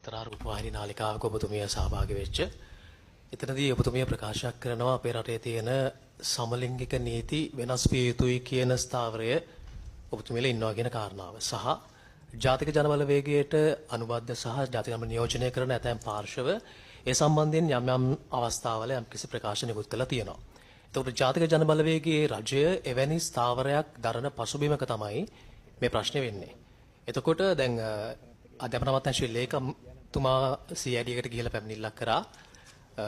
එක්තරා රූපවාහිනී නාලිකාවක ඔබතුමිය සහභාගී වෙච්ච. එතනදී ඔබතුමිය ප්‍රකාශයක් කරනවා අපේ රටේ තියෙන සමලිංගික නීති වෙනස් විය යුතුයි කියන ස්ථාවරය ඔබතුමියලා ඉන්නවා කියන කාරණාව. සහ ජාතික ජනබලවේගයට අනුබද්ධ සහ ජාතික ජනබල නියෝජනය කරන ඇතැම් පාර්ශව ඒ සම්බන්ධයෙන් යම් යම් අවස්ථාවල යම්කිසි ප්‍රකාශ නිකුත් කළා තියෙනවා. එතකොට ජාතික ජනබලවේගයේ රජය එවැනි ස්ථාවරයක් දරන පසුබිමක තමයි මේ ප්‍රශ්නේ වෙන්නේ. එතකොට දැන් අධ්‍යාපන අමාත්‍යාංශයේ ලේකම්තුමා CID එකට ගිහිල්ලා පැමිණිල්ලක් කරා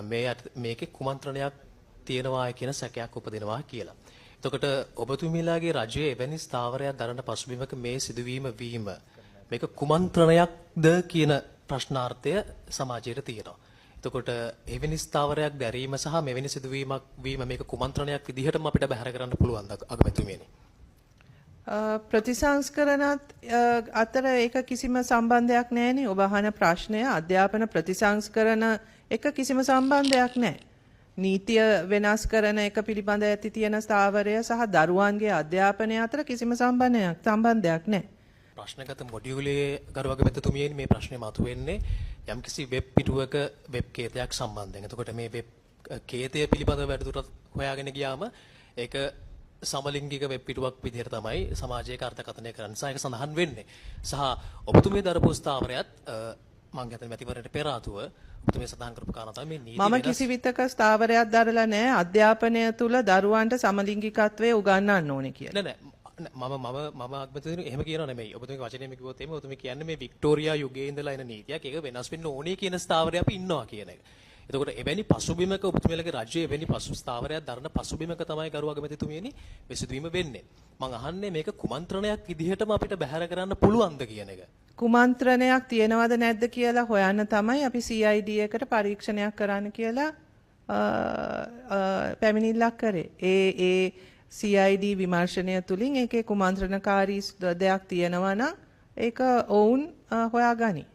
මේ මේකේ කුමන්ත්‍රණයක් තියෙනවා කියන සැකයක් උපදිනවා කියලා. එතකොට ඔබතුමීලාගේ රජයේ එවැනි ස්ථාවරයක් දරන පසුබිමක මේ සිදුවීම වීම මේක කුමන්ත්‍රණයක්ද කියන ප්‍රශ්නාර්ථය සමාජයට තියෙනවා. එතකොට එවැනි ස්ථාවරයක් දැරීම සහ මෙවැනි සිදුවීමක් වීම මේක කුමන්ත්‍රණයක් විදිහටම අපිට බැහැර කරන්න පුළුවන්ද අගමැතිතුමියනි? ප්‍රතිසංස්කරණත් අතර ඒක කිසිම සම්බන්ධයක් නැහැනේ. ඔබ අහන ප්‍රශ්නය අධ්‍යාපන ප්‍රතිසංස්කරණ එක කිසිම සම්බන්ධයක් නැහැ. නීතිය වෙනස් කරන එක පිළිබඳ ඇති තියෙන ස්ථාවරය සහ දරුවන්ගේ අධ්‍යාපනය අතර කිසිම සම්බන්ධයක් නැහැ. ප්‍රශ්නගත මොඩියුලේ ගරු අගමැතිතුමියනි මේ ප්‍රශ්නේ මතුවෙන්නේ යම්කිසි වෙබ් පිටුවක වෙබ් කේතයක් සම්බන්ධයෙන්. එතකොට මේ වෙබ් කේතය පිළිබඳව වැඩිදුරටත් හොයාගෙන ගියාම ඒක සමලිංගික වෙබ් පිටුවක් විදිහට තමයි සමාජයක අර්ථකථනය කරන්න. සහ ඒක සඳහන් වෙන්නේ. සහ ඔබතුමිය දරපු ස්ථාවරයත් මං හිතන්නේ මැතිවරණයට පෙර ආතුව ඔබතුමිය සඳහන් කරපු කාරණා තමයි මේ නීති මම කිසි විටක ස්ථාවරයක් දරලා නැහැ අධ්‍යාපනය තුල දරුවන්ට සමලිංගිකත්වය උගන්වන්න ඕනේ කියලා. නෑ නෑ, මම මම මම අගමැතිතුමනි එහෙම කියනව නෙමෙයි. ඔබතුමියගේ වචනයෙන්ම කිව්වොත් එහෙම ඔබතුමිය කියන්නේ මේ වික්ටෝරියා යුගයේ ඉඳලා එන නීතියක්. ඒක වෙනස් වෙන්න ඕනේ කියන ස්ථාවරය අපි ඉන්නවා කියන එක. එතකොට එවැනි පසුබිමක ඔබතුමියලගේ රජයේ එවැනි පසු ස්ථාවරයක් දරන පසුබිමක තමයි ගරු අගමැතිතුමියනි මේ සිදුවීම වෙන්නේ. මං අහන්නේ මේක කුමන්ත්‍රණයක් විදිහටම අපිට බැහැර කරන්න පුළුවන්ද කියන එක. කුමන්ත්‍රණයක් තියෙනවද නැද්ද කියලා හොයන්න තමයි අපි CID එකට පරීක්ෂණයක් කරන්න කියලා පැමිණිල්ලක් කරේ. ඒ ඒ CID විමර්ශනය තුලින් ඒකේ කුමන්ත්‍රණකාරී දෙයක් තියෙනවා නම් ඒක ඔවුන් හොයාගනි.